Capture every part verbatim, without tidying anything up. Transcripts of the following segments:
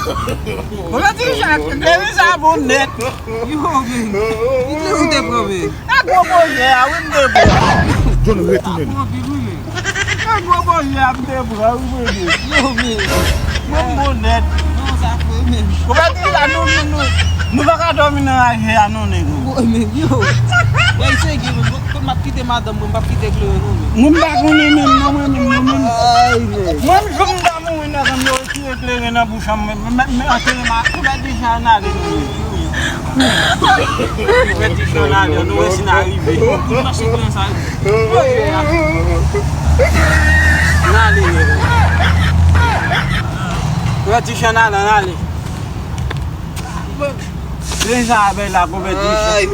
Mwen di Jacques, Clary sa bon nèt. Yo, men. Ki Clary ou te pran, men? A gwo bojè a, wi, m te pran. John retounen. Sa bon anpil, wi, men. A gwo bojè a, m te pran, wi, mwen di. Yo, men. Mwen bon nèt. Non, sa fre, men. Konpè di la, nou, nou, nou, nou pa ka dòmi nan raje a, non, nèg. Yo, men, yo. Mwen, se gen, men, mwen, mwen, m ap kite madanm mwen, m p ap kite Clary, non, men. Mwen pa konnen menm, non, mwen menm, non, menm. Ay, men. Mwen, m jwenn Mwen nèg m yo retire kleren nan bouch an, men, men, men, antere ma, kouvèti jan n ale nou. Kouvèti jan n ale, nou wè si n a rive. Kouvèti jan sa. N ale, nèg. Kouvèti jan n ale, n ale. Deja avè la konpètisyon. Ay.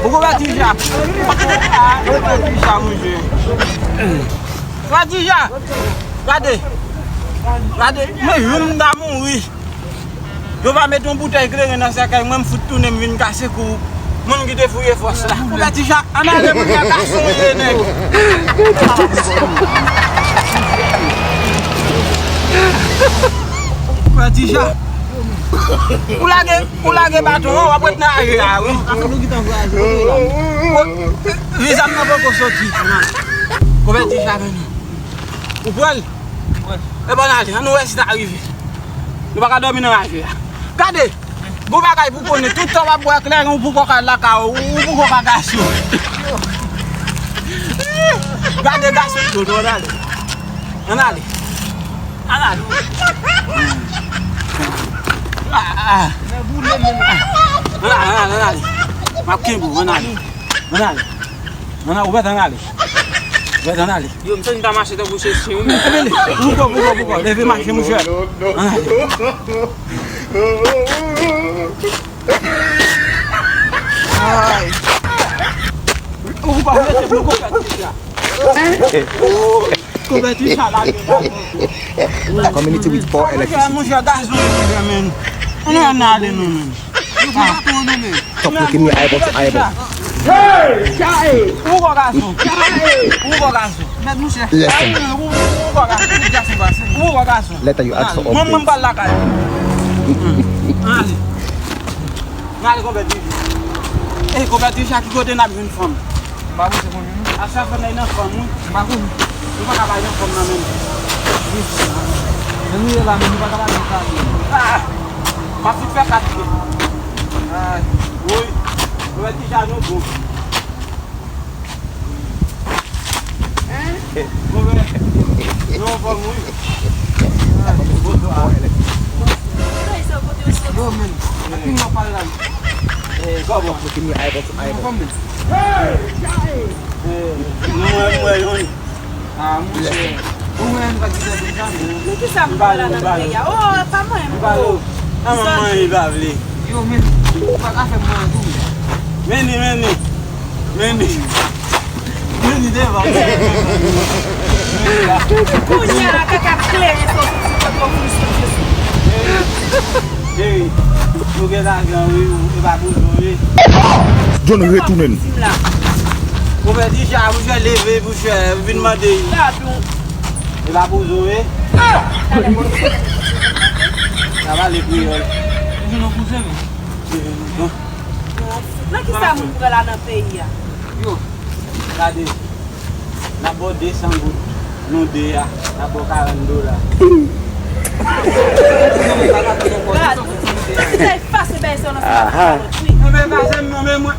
Ou konpètisyon. Ah, konpètisyon, monchè. Konpètisyon. Gade. Gade. Mwen, jwenn m ta mouri. Yo va met yon boutèy kleren nan sèkèy mwen, m fout tounen, m vin kase kou. Moun ki te fouye fòs la. Konpètisyon. Ann ale, moun nan gason ye, nèg. Frè Tija. Ou lage, ou lage baton an, w ap ret nan aje a, wi. Vizam nan poko soti. Frè Tija, men. Ou pran l? E bon, ale, ann wè si n a rive. Nou pa ka dòmi nan aje a. Gade! Gon bagay pou konnen, tout tan w ap bwè kleren, ou poko ka lakay ou, ou poko ka gason. Gade gason, ann ale. Ann ale. Ann ale. Ah, ah. Ann ale, ann ale, ann ale. M ap kenbe w, ann ale. Ann ale. Ann ale, ou mèt ann ale. Ou mèt ann ale. Yo, m santi m ta mache tankou se chen, wi. Leve, leve. Poko, poko, poko. Leve mache, monchè. Ann ale. Ay. Ou pa mete pou konpètisyon. Konpètisyon la. Community with poor electricity. Monchè, gazon, monchè, men. Ann ale, non, men. Yo pou baton an, non, men. Stop looking me eyeball to eyeball. Hey! Ou gwo gason. Ou gwo gason. Mèt mouche. Listen. Ou gwo gason. Ou gwo gason. Later you ask for updates. Mwen, mwen, m pral lakay. Ale. Ale, konpè Tija. Ey, konpè Tija, ki kote n ap jwenn fanm? M pa panse konn jwenn, non. A sa fè nèg nan fanm, wi. M pa konn. Nou pa ka bay nan fanm nan menm. Men nou ye la, men nou pa ka bay nan fanm. Ah! M ap fout fè kat pye. Ay, woy. Mwen di jan nou bon. Hein? Mwen, nou anfòm, wi. Ay, bonswa. Yo, men, ak ki moun w ap pale la? Eh, kòman? Anfòm, men. Eh, nou wè, mwen, yon. Ah, monchè. Ou wè m pa di sa konsa, men. Men ki sa m pral la nan peyi a? Oh, pa mwen, m ko. Nan manman li pa vle. Yo, men, ou pa ka fè m mwen tou. Men ni, men ni. Men ni. Men ni devan. Kounye a, kaka kleren soti sou kòt mwen pou soti sou. Hey, nou gen lajan, wi, e pa pou nou, wi. John retounen. Konpè Tija, monchè, leve, monchè, vin mande. E pa pou zon, wi. Sa pale kreyòl. Ou vin nan kouzen, men. Nan ki sa moun pran la nan peyi a? Yo, gade. N ap ba w de san goud. Nou de a, n ap ba w karant dola. Gad, ou se efase bay sa nan sa. Aha. Mwen pa janm non, men mwen.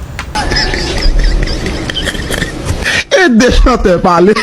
E de chantè pale.